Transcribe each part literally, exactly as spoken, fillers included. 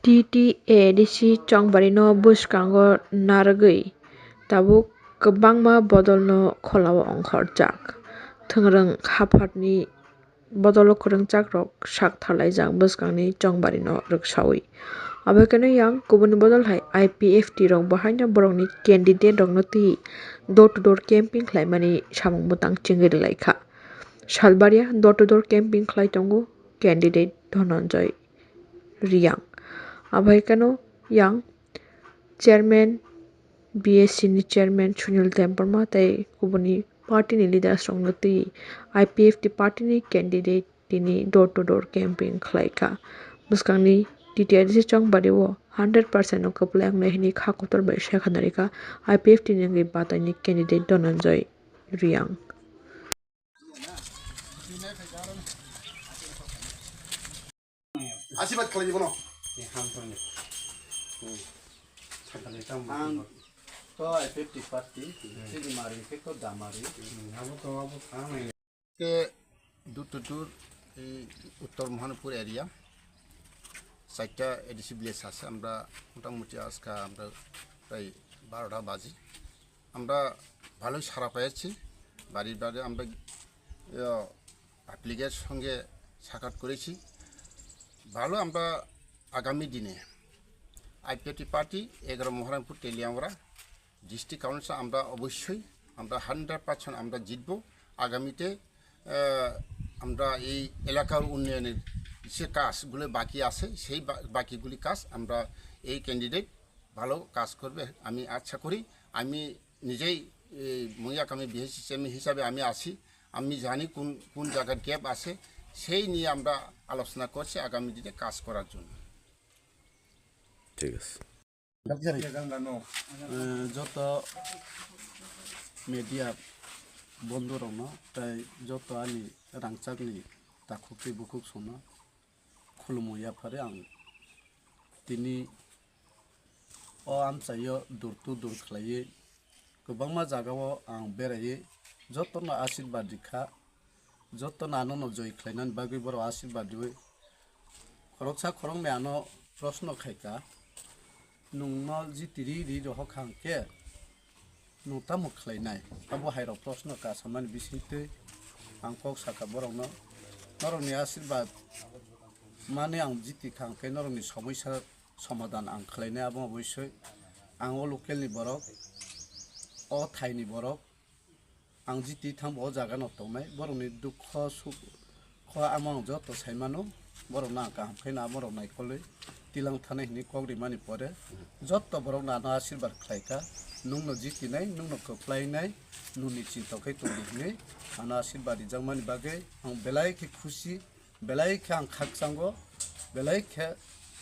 T T A D C chongbarino bwskango narwgwi tabuk kwbangma bodolno kholao ongkhorjak. Thwngrwng hapharni bodolo kwrwngchakrok sak tharlaijak bwskangni chongbarino rwksaui. Aboikheno yang kubuni bodol hai I P F T rok bo haino borokni candidate rokno twi door to door camping khlaimani samung bwtang chengwi rwlaikha. Salbaria door to door camping khlai tongo candidate Dhananjay Reang. Aboikheno yang chairman, B S C ni chairman Sunil Debbarma tei kubuni party ni leaders rokno twi I P F T party ni candidate tini door to door camping khlaikha. Bwskangni T T A D C chongbario hundred percent no kwplai wngnai hwnwi kha kotor bai sai khanarikha I P F T ni wngwi bataini candidate Dhananjay Reang. Asirwad khlai di bono. Ang to I P F T party, chini mari khe to damari. Ke door to door, এই উত্তর মহানপুর এরিয়া, চারটা ADC village আছে। আমরা মোটামুটি আজকে আমরা প্রায় বারোটা বাজে। আমরা ভালোই সাড়া পেয়েছি। বাড়ি বাড়ি আমরা, ইয়া, পাবলিকের সঙ্গে সাক্ষাৎ করেছি। ভালো, আমরা আগামী দিনে আইপিএফটি পার্টি এগারো মহারামপুর তেলিয়ামরা ডিস্ট্রিক্ট কাউন্সিল আমরা অবশ্যই, আমরা হান্ড্রেড পার্সেন্ট আমরা জিতবো। আগামীতে, আহ, আমরা এই এলাকার উন্নয়নের যে কাজগুলো বাকি আছে, সেই বা-, বাকিগুলি কাজ আমরা এই ক্যান্ডিডেট ভালো কাজ করবে আমি আশা করি। আমি নিজেই এই মহিলা কর্মী বিএসসি চেয়ারম্যান হিসাবে আমি আছি। আমি জানি কোন, কোন জায়গার গ্যাপ আছে, সেই নিয়ে আমরা আলোচনা করছি আগামী দিনে কাজ করার জন্য। ঠিক আছে। Eh, joto media bondhu rokno tei joto ani rangchakni takhuk tei bukhuk songno khulumo yaphari ang tini o amchaio dur to dur khlaiwi kwbangma jagao ang beraiwi jotono asirwad rikha, jotono anono joi khlainani bagwi borok asirwad riwi khoroksa khoroknwi ano proshno khaikha, nwngno jiti ri ri rohor kha hwnkhe nwng tamo khlainai? Abo hairok proshno kasamani bisingtwi ang kok sakha borokno, norokni asirwad mani ang jiti kha hwnkhe norokni somosya somadan ang khlainai, abo oboisoi ang o local ni borok, o thai ni borok, ang jiti thangbo o jaga no tongnai, borokni dukho sukho amo ang joto sai mano, borokno ang kaham khe no amo rok naikolwi tilang thanai hinwi kok rimani pore joto borokno ano asirwad khlaikha, nwngno jitinai, nwngno kwplainai, nwngni chinta khe tongdi hinwi ano asirwad rijakmani bagwi ang belai khe khusi, belai khe ang khakchango, belai khe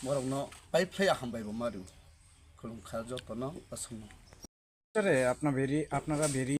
borokno paiphlai hambai bo ma rw. Khulumkha jotono aswkno. Sir, apna beri, apnara beri